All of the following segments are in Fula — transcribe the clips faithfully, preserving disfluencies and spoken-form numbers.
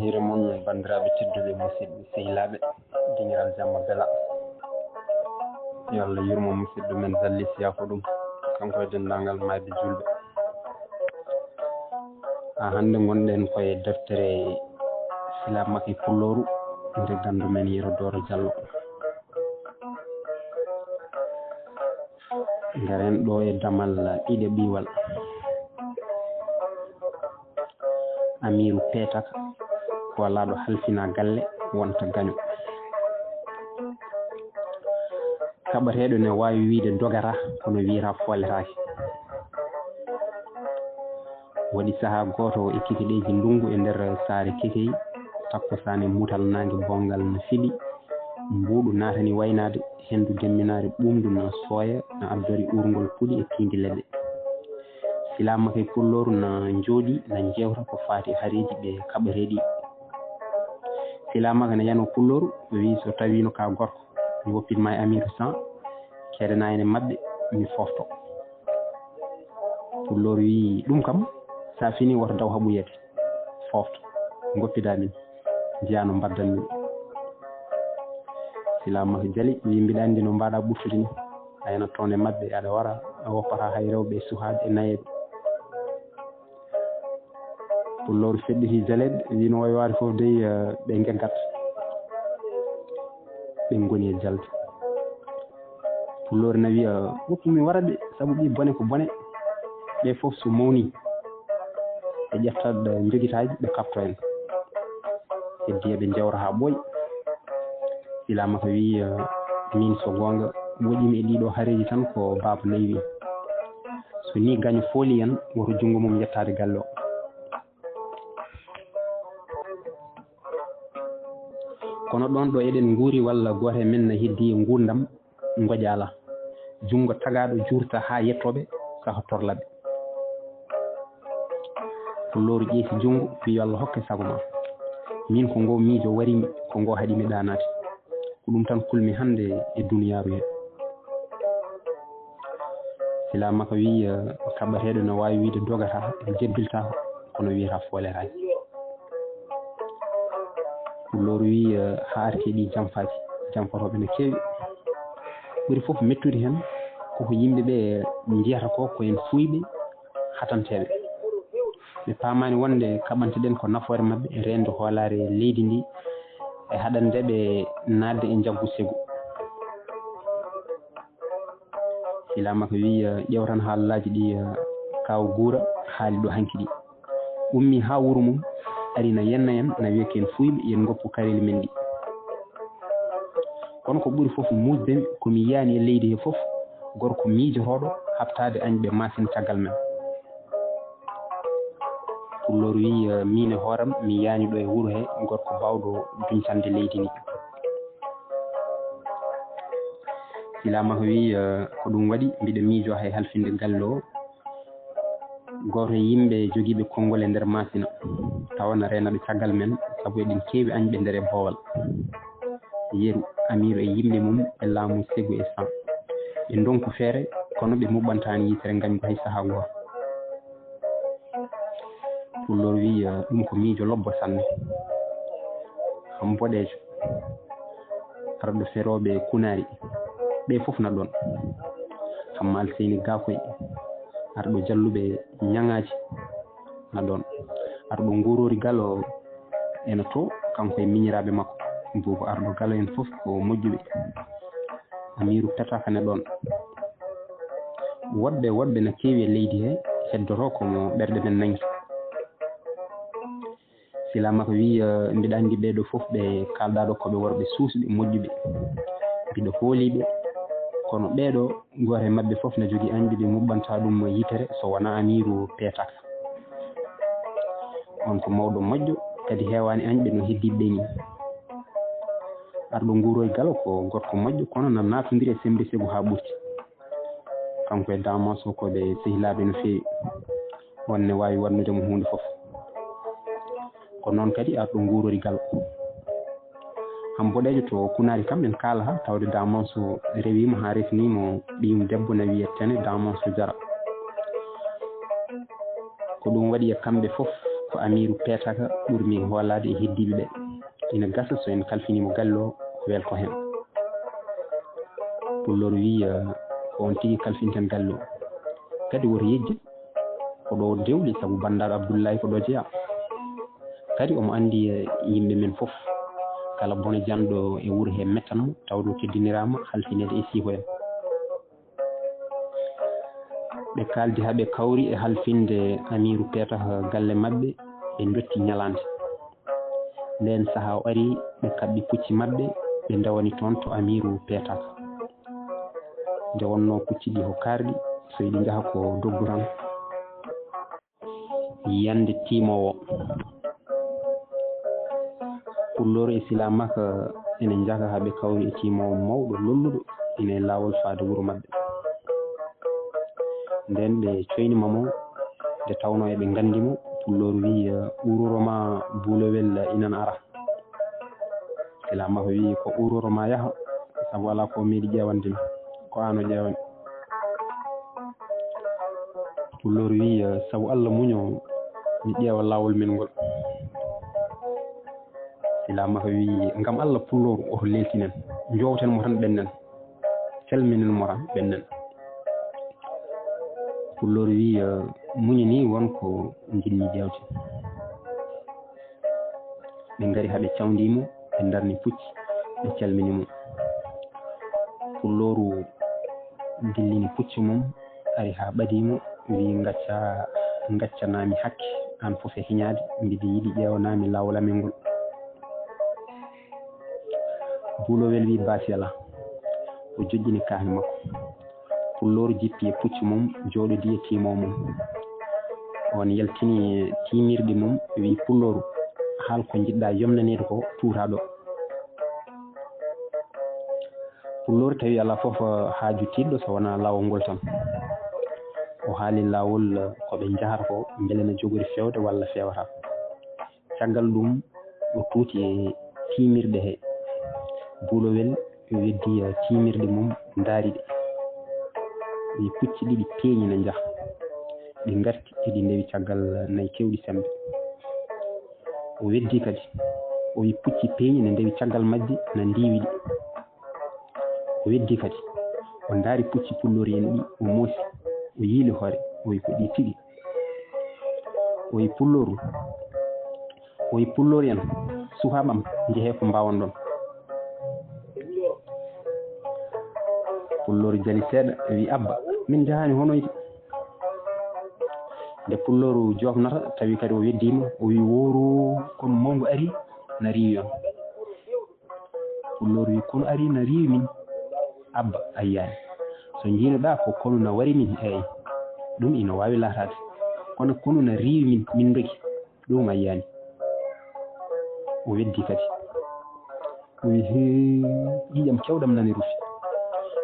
Hiire mon, banndiraaɓe tedduɓe, musidɓe, sehilaaɓe, dingiral jamma bela. Yo Allah yurmo musidɗo men Zalli Siya ko ɗum, kanko e denndaangal maayɓe juulɓe. A hannde ngonɗen koye deftere Silaamaki Pullooru nde ganndo men Yero Dooro Jallo. Ngaren ɗo e damal ɗiɗe ɓiwal. Amiiru Peetaka ko alaaɗo halfina galle wonta gaño. Kaɓateeɗo ne waawi wiyde dogata, kono wiyata fooletaake. Waɗi sahaa gooto e kikiɗeeji ndunngu e nder saare Kekey, takkusaan e mutal naange bonngal no fiɓi, mbuuɗu naatani waynaade, henndu demminaare ɓuuɓndu no sooya, no addori uurngol puɗi e piindi leɗɗe. Silaamaka e Pullooru na njooɗii, na njeewta ko faati e hareeji ɓe kaɓateeɗi. Silaamaka ne yanoo Pullooru, o wiyi, "So tawiino ka gorko, mi woppit ma e Amiiru San, keedana en e maɓɓe, mi foofto." Pullooru wiyi, "Ɗum kam, sa fini woto daw haɓoyeede. Foofto, ngoppidaa min, njiyaa no mbaddan min." Silaamaka jali, wiyi, "Mbiɗa anndi no mbaɗa ɓurtude ni. A yanat toon e maɓɓe, aɗa wara, a woppataa hay rewɓe e suhaaɓe e nayeeɓe." Pullooru feɗɗiti jaleeɗe, wiyi, "No wayi waade fof dey, eh, ɓe ngeggat. Ɓe ngoni e jalde." Pullooru na wiya, "Woppu mi wara ɓe, sabu ɓii bone ko bone. Ɓe fof so mawni, ɓe ƴettat njogitaaji, ɓe kaɓto en. Heddi eɓe njewra haa ɓooy." Silaamaka wiyi, eh, "Min so goonga, woɗɗiimi e ɗiɗo hareeji tan ko baaba nayi wi. So ni gaño fooli en, woto junngo mum yettaade galle o." Kono ɗoon ɗo eɗen nguuri walla gooto e men na heddi e nguurndam, ngoƴa alaa. Junngo tagaaɗo juurta haa yettooɓe saha torlaɓe. Pullooru ƴeefi junngo, wiyi, "Yo Allah hokke sago ma. Min ko ngo miijo wari mi, ko ngo haɗi mi ɗaanaade. Ko ɗum tan kulmi hannde e duniyaaru he." Silaamaka wiyi, eh, "Kaɓateeɗo no waawi wiyde dogata, jebbilta, kono wiyata fooleraaki." Pullooru wiyi, eh, "Haa arti e ɗii jamfaaji, jamfotooɓe no keewi. Ɓuri fof mettude heen ko ko yimɓe ɓe njiyata ko, ko en fuuyɓe hatanteeɓe. Ɓe paamaani wonde kaɓanteɗen ko nafoore maɓɓe e reende hoolaare leydi ndi, e haɗande ɓe naatde e njaggu segu." Silaamaka wiyi, eh, "Ƴeew tan haalaaji ɗi, eh, Kaaw Guura haali ɗo hanki ɗi. Ummi haa wuro mum, ari na yenna en, na wiya ko en fuuyɓe, yen ngoppu kareeli men ɗi. Kono ko ɓuri fof muusde mi, ko mi yiyaani e leydi he fof gorko miijotooɗo haɓtaade añɓe masin caggal men." Pullooru wiyi, "Miin e hooram, mi yiyaani ɗo e wuro he gorko baawɗo duñcande leydi ndi." Silaamaka wiyi, "Ko ɗum waɗi mbiɗa miijoo hay halfinde galle o. Gooto e yimɓe jogiiɓe konngol e nder maasina, tawa na reenaɓe caggal men, sabu eɗen keewi añɓe nder e boowal. Yeru, Amiiru e yimɓe mum e laamu segu e san. Ɓe ndonku feere, kono ɓe muɓɓantaani yitere ngañgu hay sahaa gooto." Pullooru wiyi, "Ɗum ko miijo lobbo sanne. Ham boɗeejo, arɗo ferooɓe kunaari, ɓe fof na ɗoon. Hammaal Seyni Gaakoy, arɗo jalluɓe ñaŋaaji, na ɗoon. Arɗo nguuroori galo ena to, kanko e miñiraaɓe makko. Buubu arɗo galo en fof ko moƴƴuɓe. Amiiru Petaka ne ɗoon. Woɗɓe, woɗɓe na keewi e leydi he, heddoto ko mo ɓerɗe men nangi." Silaamaka wiyi, "Mbiɗa anndi ɓee ɗo fof ɓe kaalɗaa ɗo ko ɓe worɓe suusɓe, moƴƴuɓe. Mbiɗa hoolii ɓe. Kono ɓee ɗo, gooto e maɓɓe fof na jogii añɓe ɓe muɓɓanta ɗum yitere so wonaa Amiiru Petaka. On ko mawɗo moƴƴo, kadi heewaani añɓe no heddiiɓe ɓe ni. Arɗo nguuroori galo ko gorko moƴƴo, kono na naatondiri e semmbe segu haa ɓurti. Kanko e Damanso ko ɓe sehilaaɓe no feewi. Wonne waawi waɗnude mo huunde fof. Ko noon kadi arɗo nguuroori galo. Ham boɗeejo to kunaari kam en kaala haa tawde Damanso rewiima haa resniimo ɓiyum debbo na wiyee Tene Damanso Jara. Ko ɗum waɗi e kamɓe fof Ko Amiiru Peetaka ɓurmi hoolaade e heddiiɓe ɓe. Ina gasa so en kalfiniima galle o, o welto heen. Pulloor wiyi, eh, ko on tigi kalfinten galle o. Kadi woto yejjit ko ɗo dewli, sabu banndaaɗo Abdullaay ko ɗo jeyaa. Kadi omo anndi, eh, yimɓe men fof. Kala bone janɗo e wuro he mettan mo, tawde o teddiniraama halfineede e siihoyam. Ɓe kaaldi haa ɓe kawri e halfinde Amiiru Peetaka galle maɓɓe, ɓe ndotti ñalaande. Ndeen sahaa o ari, ɓe kaɓɓi pucci maɓɓe, ɓe ndewani toon to Amiiru Peetaka. Nde wonnoo pucci ɗi ko kaarɗi, so eɗi njaha ko doggu tan. Yande tiimoowo. Pulloor e Silaamaka ene njaka haa ɓe kawri e tiimoowo mawɗo lolluɗo ina e laawol faade wuro maɓɓe. Ndeen ɓe coynima mo, nde tawnoo eɓe nganndi mo, Pulloor wiyi, "Uroro ma Buulowel inan ara." Silaamaka wiyi, "Ko uroro ma yaha, sabu alaa ko meeɗi ƴeewande mi, ko aan o ƴeewani." Pulloor wiyi, "Sabu Allah muño, mi ƴeewa laawol men ngol." Silaamaka wiyi, "Ngam Allah Pulloor, oto leeltinen, njoowten mo tan ɓennen, calminen mo tan ɓennen." Pulloor wiyi, "Muñi ni won ko njiɗmi ƴeewde." Ɓe ngari haa ɓe cawndii mo, ɓe ndarni pucci, ɓe calmini mo. Pullooru dillini puccu mum, ari haa ɓadii mo, wiyi, "Ngacca, ngaccanaa mi hakke, aan fof e hiñaade, mbiɗa yiɗi ƴeewanaa mi laawol amen ngol." Buulowel wiyi, "Baasi alaa." O joƴƴini kaake makko. Pulloor jippi e puccu mum, jooɗodii e tiimoowo mum. On yaltini tiimirɗi mum, wiyi, "Pullooru, haal ko njiɗɗaa yomnaneede ko, tuuraa ɗo." Pulloor tawi alaa fof haaju tiiɗɗo so wonaa laawol ngol tan. O haali laawol ko ɓe njahata ko, mbele na jogori feewde walla feewataa. Caggal ɗum, o tuuti e tiimirɗe he. Buulowel weddi tiimirɗe mum, ndaari ɗe. Ɗi pucci ɗiɗi peeñi na njaha. Ɗi ngarti, eɗi ndewi caggal nayi keewɗi semmbe. O weddi kadi. O wi pucci peeñi na ndewi caggal majji, na ndiiwi ɗi. O weddi kadi. O ndaari pucci pulloori en ɗi, o moosi, o yiili hoore, o wi ko ɗi tigi. O wi pullooru, o wi pulloori en, suhaaɓam, njehee ko mbaawon ɗon. Pulloori jali seeɗa, wi, "Abba, min njahaani honoyde." Nde pullooru joofnata, tawi kadi o weddiima, o wi, "Wooru, kono mawngu ari, na riiwi on." Pulloor wi, "Konu ari na riiwi min." "Abba, a yiyaani. So njiinoɗaa ko konu na wari min, eey, ɗum ina waawi laataade. Kono konu na riiwi min, min ndogi. Ɗum a yiyaani." O weddi kadi. O wi, "Hee, ƴiiƴam cewɗam nani rufi.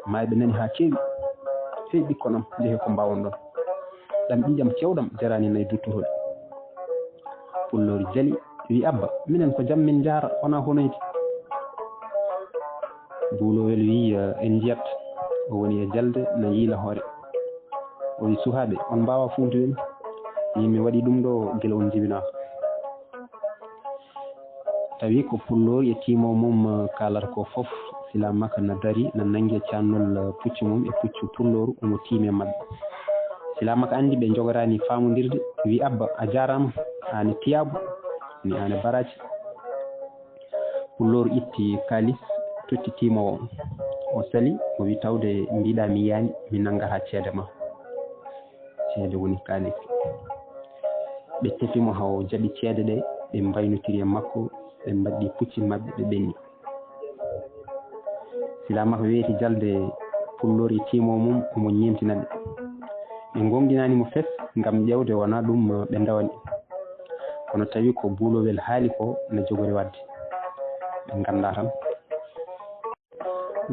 Maayɓe nani haa keewi. Hey, ɓikkon am, njehee ko mbaawon ɗon. Ɗam ƴiiƴam cewɗam jaraani nayi duttotooɗi." Pulloor jali, wi, "Abba, minen ko jam min njaara, wonaa honoyde." Buulowel wi, "En njiyat." O woni e jalde, na yiila hoore. O wi, "Suhaaɓe, on mbaawaa fuuntude mi. Min mi waɗi ɗum ɗo gila on njibinaaka." Tawi ko pulloor e tiimo mum kaalata ko fof, Silaamaka na dari, na nanngi e caannol puccu mum e puccu pulloor, omo tiimi e maɓɓe. Silaamaka anndi ɓe njogoraani faamondirde, wi, "Abba, a jaaraama, aan e tiyaabu, mi aan e baraaji." Pulloor itti kaalis, totti tiimoowo on. O sali, o wi, "Tawde mbiɗa mi yiyaani, mi nanngataa ceede ma." Ceede woni kaalis. Ɓe tefi mo haa o jaɓi ceede ɗe, ɓe mbaynotiri e makko, ɓe mbaɗɗi pucci maɓɓe, ɓe ɓenni. Silaamaka weeti jalde pulloor e tiimo mum, omo ñeemtina ɓe. Ɓe ngoongɗinaani mo fes ngam ƴeewde wonaa ɗum ɓe ndewani. Kono tawi ko buulowel haali ko na jogori waɗde. Ɓe nganndaa tan.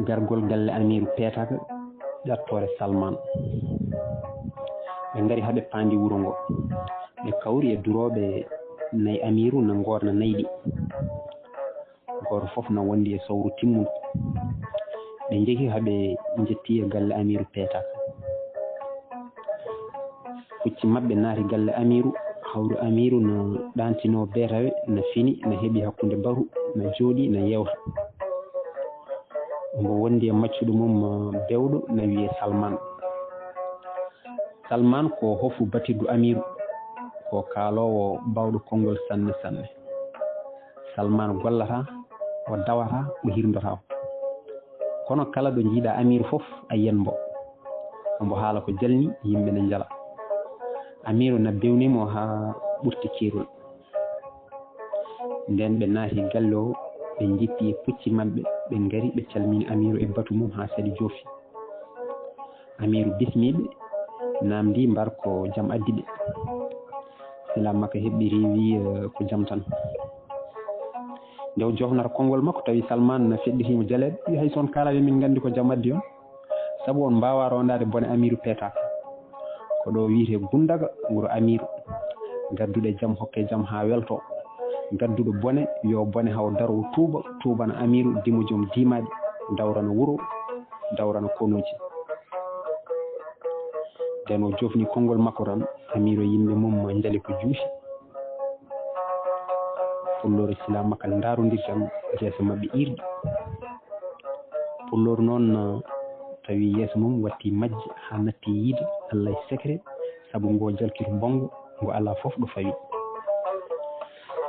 Gargol galle Amiiru Peetaka, ƴattoore Salmaan. Ɓe ngari haa ɓe paandi wuro ngo. Ɓe kawri e durooɓe nayi Amiiru na ngoorna nayi ɗi. Gooto fof na wondi e sawru timmundu. Ɓe njehi haa ɓe njetti e galle Amiiru Peetaka. Pucci maɓɓe naati galle Amiiru. Hawru Amiiru na ɗaantinoo beetawe, na fini, na heɓi hakkunde baru, na jooɗii, na yeewta. Mbo wondi e maccuɗo mum, eh, bewɗo, na wiyee Salmaan. Salmaan ko hofu batirdu Amiiru, ko kaaloowo baawɗo konngol sanne sanne. Salmaan gollataa, o dawataa, o hirndotaako. Kono kala ɗo njiiɗaa Amiiru fof, a yiyan mbo. Ombo haala ko jalni, yimɓe ne njala. Amiiru na bewni mo haa ɓurti keerol. Nden ɓe naati galle o, ɓe njippi e pucci maɓɓe, ɓe ngari, ɓe calmini Amiiru e batu mum haa sali joofi. Amiiru bismii ɓe, naamndii mbar ko jam addi ɓe. Silaa Makka heɓɓitii, wii, eh, ko jam tan. Nde o joofnata konngol makko, tawi Salmaan na feɗɗitii mo jaleeɗe, wii, "Hay so on kaalaa, min nganndi ko jam addi on. Sabu on mbaawaa roondaade bone Amiiru peetaaka. Ko ɗo wiyetee Gundaga, wuro Amiiru. Gadduɗo jam, hokke jam haa welto. Gadduɗo bone, yo bone haw daro, o tuuba, tuubana Amiiru, dimo joom diimaaɗi, dawrana wuro, dawrana konuuji." Nden o joofni konngol makko tan, Amiiru e yimɓe mum njali ko juuti. Pulloor e Silaa Makka ndaarondir tan, yeeso maɓɓe iirɗi. Pulloor noon, tawi yeeso mum watti majji haa natti yiide, Alla e secret, sabu ngo jalkir bonngo, ngo alaa fof ɗo fawi.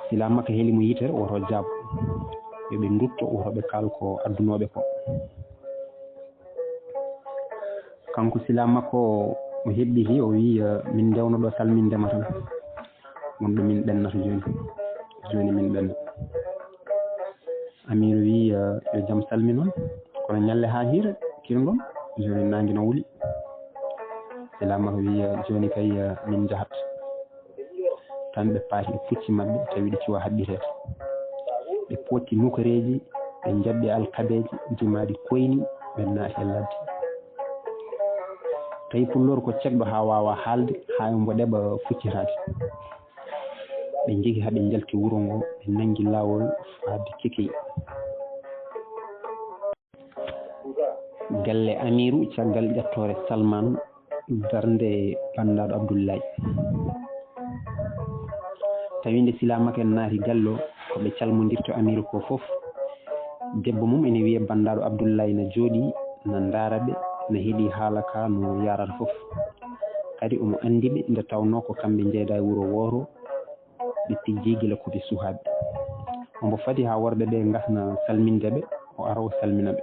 Silaa Makka heli mo yitere, woto jaabo. Yo ɓe ndutto, woto ɓe kaal ko addunooɓe ko. Kanko Silaa Makka o, o heɓɓiti, o wii, eh, "Min ndewno ɗo salminde ma tan. Wonɗo min ɓennata jooni. Jooni min ɓenna." Amiiru wii, eh, "Yo jam salmin on. Kono ñalle haa hiira, kirngon. Jooni naange no wuli." Silaa Makka wii, eh, "Jooni kay, eh, min njahat." Tan ɓe paati e pucci maɓɓe, tawi ɗi cuwa haɓɓiteede. Ɓe potti nukoreeji, ɓe njaɓɓi alkabeeje, ndimaaɗi koyni, ɓe naati e ladde. Tawi Pulloor ko cekɗo haa waawaa haalde, haa e mbo ɗeɓa fuccitaade. Ɓe njegi haa ɓe njalti wuro ngo, ɓe nanngi laawol faade Cekey. Galle Amiiru caggal ƴattoore Salmaan darnde Banndaɗo Abdullaay. Tawi nde Silaa Makka en naati galle o, ko ɓe calmondirto Amiiru ko fof, debbo mum ene wiyee Banndaɗo Abdullaay na jooɗii, na ndaara ɓe, na heɗii haala ka no yaarata fof. Kadi omo anndi ɓe nde tawnoo ko kamɓe njeyda e wuro wooto, ɓe pijjii gila ko ɓe suhaaɓe. Omo fadi haa worɓe ɓe ngasna salminde ɓe, o ara o salmina ɓe.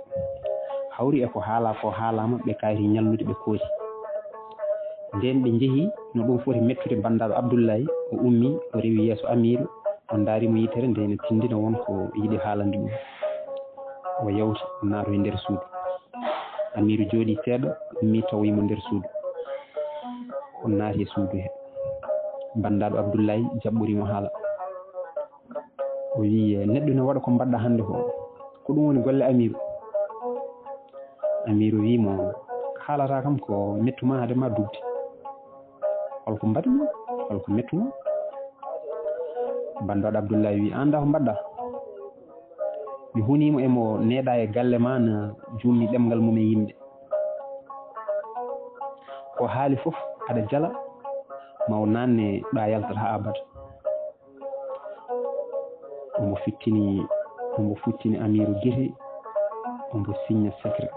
Hawri e ko haalaa ko haalaama, ɓe kayri ñallude ɓe kooti. Ndeen ɓe njehi no ɗum foti mettude Banndaɗo Abdullaay, o ummii, o rewi yeeso Amiiru, o ndaari mo yitere nde ene tinndina won ko yiɗi haalande ɗum. O yawti, o naatoyi nder suudu. Amiiru jooɗii seeɗa, ummii tawoyi mo nder suudu. O naati e suudu he. Banndaɗo Abdullaay jaɓɓori mo haala. O wii, "Neɗɗo ne waɗa ko mbaɗɗa hannde ko. Ko ɗum woni golle Amiiru?" Amiiru wii mo, "Haalata kam ko mettu ma hade ma dugde. Holko mbaɗmi? Holko mettu ma?" Banndaɗo Abdullaay wii, "Annda ko mbaɗɗa? Mi huniimo emo neeɗa e galle ma na juumni ɗemngal mum e yimɓe. Ko haali fof aɗa jala, ma o naanne ɗo a yaltata haa abada." Omo fittini, omo futtini Amiiru gite, omo signa secret.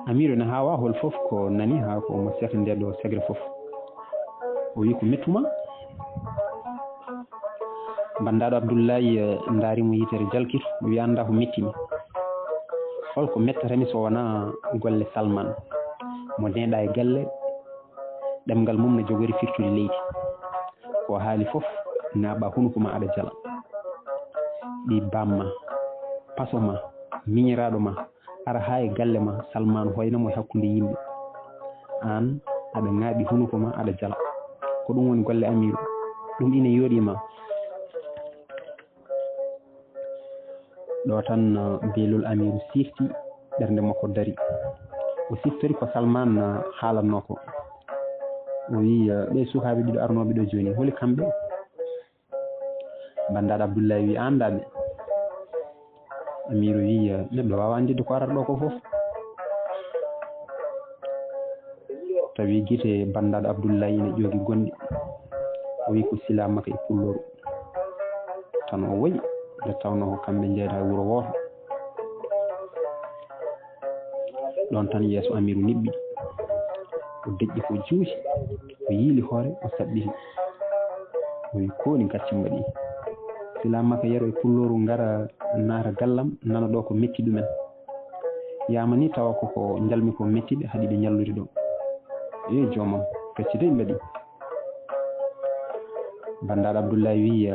Amiiru ene haawa hol fof ko nani haa ko omo secret nde ɗo secret fof. O wii, "Ko mettu ma?" Banndaɗo Abdullaay, eh, ndaari mo yitere jalkir, o wii, "Annda ko metti mi. Holko mettata mi so wonaa golle Salmaan? Mo neeɗa e galle, ɗemngal mum ne jogori firtude leydi. Ko haali fof, naaɓa hunuko ma aɗa jala. Ɓii baam ma, paso ma, miñiraaɗo ma, ara haa e galle ma, Salmaan hoyna mo e hakkunde yimɓe. Aan, aɗa ŋaaɓi hunuko ma, aɗa jala. Ko ɗum woni golle Amiiru. Ɗum ina yooɗi ma." Ɗo tan, uh, beelol Amiiru siifti, ɓernde makko dari. O siftori ko Salmaan, uh, haalatnoo ko. O wii, uh, "Ɓee sukaaɓe ɗiɗo arnooɓe ɗo jooni, holi kamɓe?" Banndaɗo Abdullaay wii, "Annda ɓe." Amiiru wii, "Neɗɗo waawaa anndude ko arata ɗo ko fof." Tawi gite banndaɗo Abdullaay ina ƴoogi gonɗi. O wi ko silamaka e pullooru. Tan o woyi, nde tawnoo ko kamɓe njeeyta e wuro wooto. Ɗoon tan yeeso Amiiru niɓɓiɗi. O deƴƴi ko juuti, o yiili hoore, o saɗɗiti. O wi, "Kooni gacce mbaɗi. Silamaka yero e pullooru ngara naata gallam, nana ɗo ko metti ɗumen. Yaama ni tawa ko ko njalmi ko metti ɓe, haɗi ɓe ñallude ɗo. Ee joomam, gacce dey mbaɗi." Banndaɗo Abdullahi wi,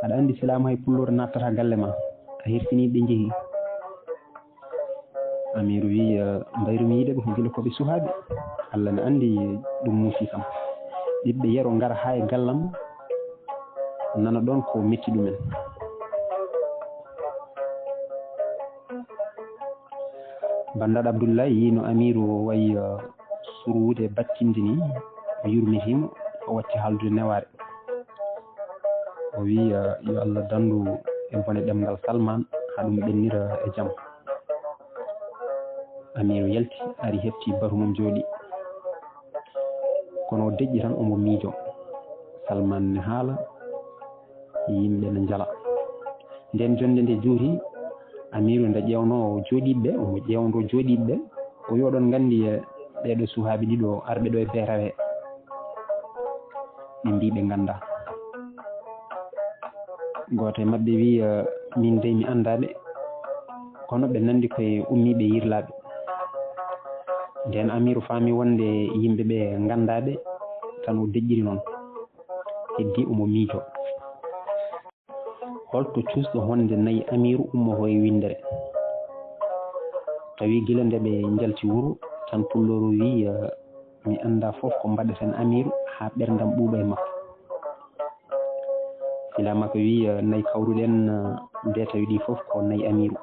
"Aɗa anndi silaama hay pullooru nattata galle ma. A hersinii ɓe njehi." Amiiru wi, "Mbayru mi yiide ɓe ko gila ko ɓe suhaaɓe. Allah ne anndi ɗum muusi kam. Ɓiɓɓe yero ngara haa e gallam, nana ɗoon ko metti ɗumen." Banndaɗo Abdullahi yii no Amiiru wayi, eh, surwude battinde ni, o yurmitii mo, o watti haaldude newaare. O wii, eh, "Yo Allah danndu e bone ɗemngal Salman, haa ɗum ɓennira e jam." Amiiru yalti, ari hefti batu mum jooɗi. Kono o deƴƴi tan omo miijo. Salman ne haala, yimɓe ne njala. Nden jonnde nde juuti, Amiiru nde ƴeewnoo jooɗiiɓe, omo ƴeewndoo jooɗiiɓe. O wi, "Oɗon nganndi, eh, ɓeeɗo suhaaɓe ɗiɗo arɓe ɗo e beetawe?" Ɓe mbii ɓe nganndaa. Gooto e maɓɓe wii, "Eh, min dey mi anndaa ɓe, kono ɓe nanndi koye ummiiɓe yirlaaɓe." Nden Amiiru faami wonde yimɓe ɓe nganndaa ɓe, tan o deƴƴiri noon. Heddii omo miijo. Holto cuusɗo honde nayi Amiiru ummoto e winndere? Tawi gila nde ɓe njalti wuro, tan pullooru wii, "Eh, mi anndaa fof ko mbaɗaten Amiiru haa ɓerndam ɓuuɓa e makko." Silaamaka wii, "Eh, nayi kawruɗen, eh, nde tawi ɗi fof ko nayi Amiiru.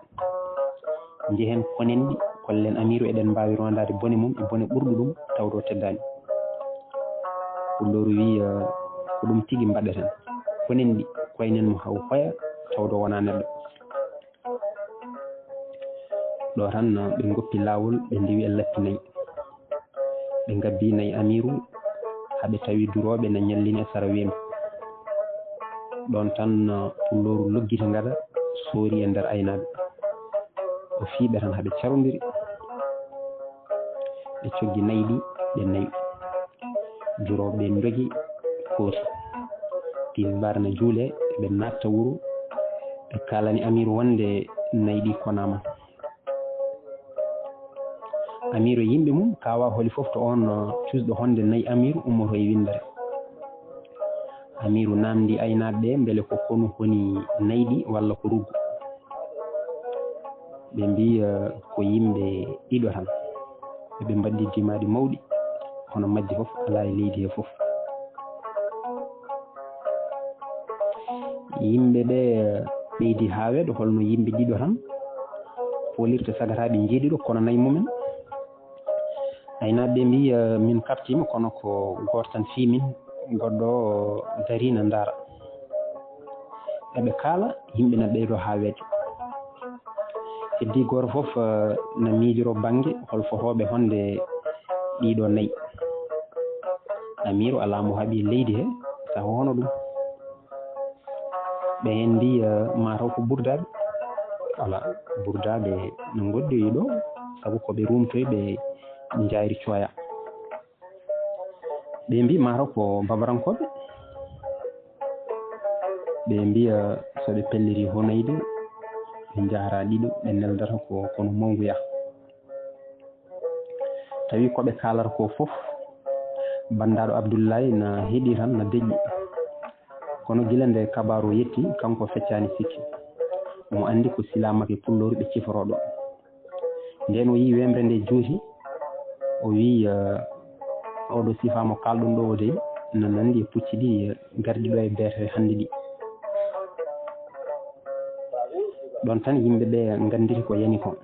Njehen konen ɗi, kollen Amiiru eɗen mbaawi rondaade bone mum e bone ɓurɗo ɗum tawde o teddaani." Pullooru wii, "Eh, ko ɗum tigi mbaɗaten. Konen ɗi, koynen mo haa o hoya tawde o wonaa neɗɗo." Ɗo tan, eh, ɓe ngoppi laawol, ɓe ndewi e lappi nayi. Ɓe ngabbi nayi Amiiru, haa ɓe tawi durooɓe na ñallini e sara weeɓi. Ɗoon tan, eh, pullooru loggiti ngada, soori e nder aynaaɓe. O fii ɓe tan haa ɓe carondiri. Ɓe coggi nayi ɗi, ɓe nawi. Durooɓe ɓe ndogi kooti. Tisbaar na juulee, ɓe naatta wuro. Ɓe kaalani Amiiru wonde nayi ɗi konaama. Amiiru e yimɓe mum kaawa holi fof to oon, uh, cuusɗo honde nayi Amiiru ummoto e winndere. Amiiru naamndi aynaaɓe ɓe mbele ko konu honi nayi ɗi walla ko ruggu. Ɓe mbii, uh, ko yimɓe ɗiɗo tan. Eɓe mbaɗdi dimaaɗi mawɗi, kono majji fof alaa e leydi he fof. Yimɓe ɓe, uh, ɓeydi haa weeɗo holno yimɓe ɗiɗo tan. Poolirta sagataaɓe njeeɗiɗo, kono nayi mumen. Aynaaɓe ɓe mbii, "Eh, min kaɓtiima, kono ko gooto tan fii min, goɗɗo darii na ndaara." Eɓe kaala, yimɓe na ɓeydoo haa weeɓde. Heddii gooto fof, eh, na miijoroo bannge hol fotooɓe honde ɗiɗo nayi. Amiiru alaa mo haɓi leydi he, sabu hono ɗum. Ɓe heen mbii, eh, maa taw ko burdaaɓe. Alaa, burdaaɓe no ngoɗɗoyi ɗo, sabu ko ɓe ruumtoyi, ɓe njaayri cooya. Ɓe mbii, maa taw ko babarankooɓe. Ɓe mbii, eh, so ɓe pelliri honayde, ɓe njahra ɗiɗo, ɓe neldata ko kono mawnguya. Tawi ko ɓe kaalata ko fof, banndaɗo Abdullahi na heɗi tan, na deƴƴi. Kono gila nde kabaaru o yetti, kanko feccaani sikke. Omo anndi ko silaamake pullooru ɓe ciforoo ɗo. Nden o yii wemre nde juuti, o wii, eh, "Oɗo sifaa mo kaalɗon ɗo o dey, na nanndi e pucci ɗi, eh, garɗi ɗo e beetere hannde ɗi." Ɗon tan yimɓe ɓe ngannditi ko yani ko.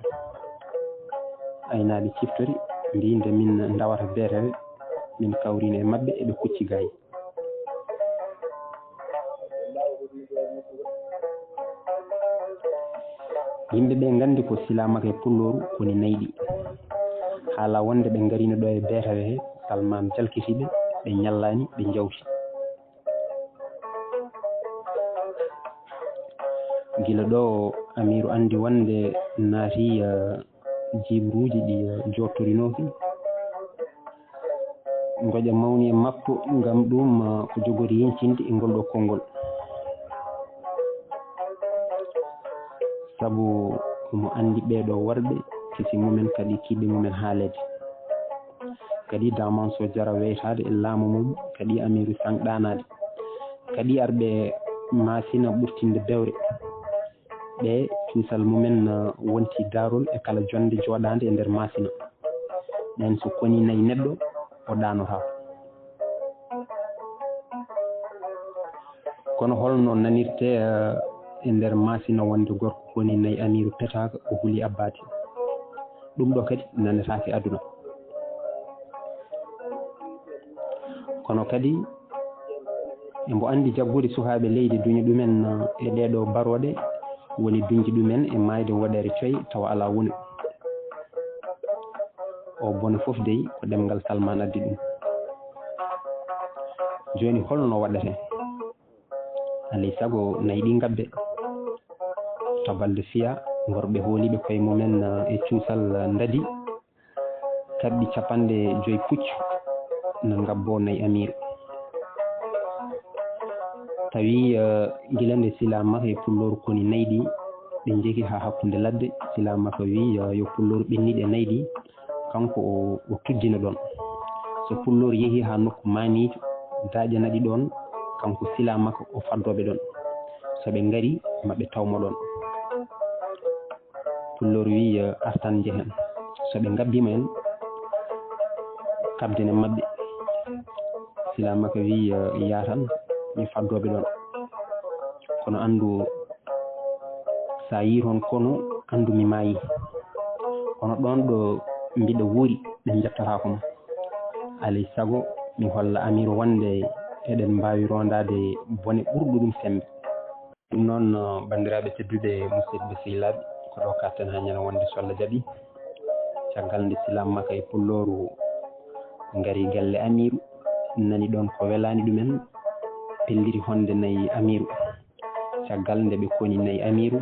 Aynaaɓe ciftori, mbii, "Nde min ndawata beetere, min kawrino e maɓɓe, eɓe kucci gaay." Yimɓe ɓe nganndi ko silaamaka e pullooru koni nayi ɗi. Haala wonde ɓe ngarino ɗo e beetere he, Salman jalkiti ɓe, ɓe ñallaani, ɓe njawti. Gila ɗo, Amiiru anndi wonde naati, eh, jiiɓruuji ɗi, eh, jooɗtorinooki. Ngoƴa mawni e makko, ngam ɗum, eh, ko jogori yincinde e ngol ɗo konngol. Sabu omo anndi ɓee ɗo worɓe, kisi mumen kadi kiiɗɗe mumen haaleede. Kadi Damanso jara weytaade e laamu mum, kadi Amiiru Saŋ ɗaanaade. Kadi arɓe Maasina ɓurtinde bewre. Ɓe cuusal mumen, uh, wonti daarol e kala jonnde jooɗaande e nder Maasina. Ɓeen so koni nayi neɗɗo, o ɗaanotaako. Kono holno nanirte, uh, e nder Maasina wonde gorko koni nayi Amiiru petaaka, o huli abbaade? Ɗum ɗo kadi nanetaake aduna. Kono kadi, embo anndi jaggude sukaaɓe leydi duñi ɗumen, eh, e ɗee ɗo barooɗe, woni duñji ɗumen e maayde woɗeere coy tawa alaa wonu. O bone fof dey ko ɗemngal Salman addi ɗum. Jooni holno waɗetee? Alay sago nayi ɗi ngabbe. To balɗe fiya, worɓe hooliiɓe koye mumen, eh, e cuusal, eh, ndadi. Kaɓɓi capanɗe joy puccu na ngabbo nayi Amiiru. Tawi, eh, gila nde Silaamaka e Pullooru koni nayi ɗi, ɓe njehi haa hakkunde ladde. Silaamaka wi, eh, yo Pullooru ɓenniɗe nayi ɗi, kanko o, o tuddina ɗoon. So Pullooru yehi haa nokku maaniijo, daaƴana ɗi ɗoon, kanko Silaamaka o faddoo ɓe ɗoon. So ɓe ngari, ma ɓe taw mo ɗoon. Pullooru wi, eh, artan njehen. So ɓe ngabbiima en, kabdene maɓɓe. Silaamaka wi, eh, yaatan, mi faddoo ɓe ɗoon. Kono anndu, so a yii toon konu, anndu mi maayi. Kono ɗoon ɗo mbiɗa wuuri, ɓe njettataako ma. Alay sago mi holla Amiiru wonde eɗen mbaawi rondaade bone ɓurɗo ɗum semmbe. Ɗum noon, banndiraaɓe tedduɓe, musidɓe sehilaaɓe, ko ɗo katten haa ñande wonde so Allah jaɓi. Caggal nde Silaamaka e Pullooru ngari galle Amiiru, nani ɗoon ko welaani ɗumen, pelliti honde nayi Amiiru. Caggal nde ɓe koni nayi Amiiru,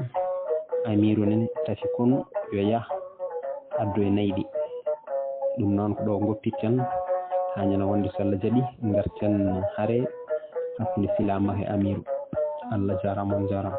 Amiiru nen tafi konu yo yah addoy nayi ɗi. Ɗum noon ko ɗo ngoppitten haa ñande wonde so Allah jaɓi, ngarten hare hakkunde Silaamaka e Amiiru. Allah jaaraama, on jaaraama.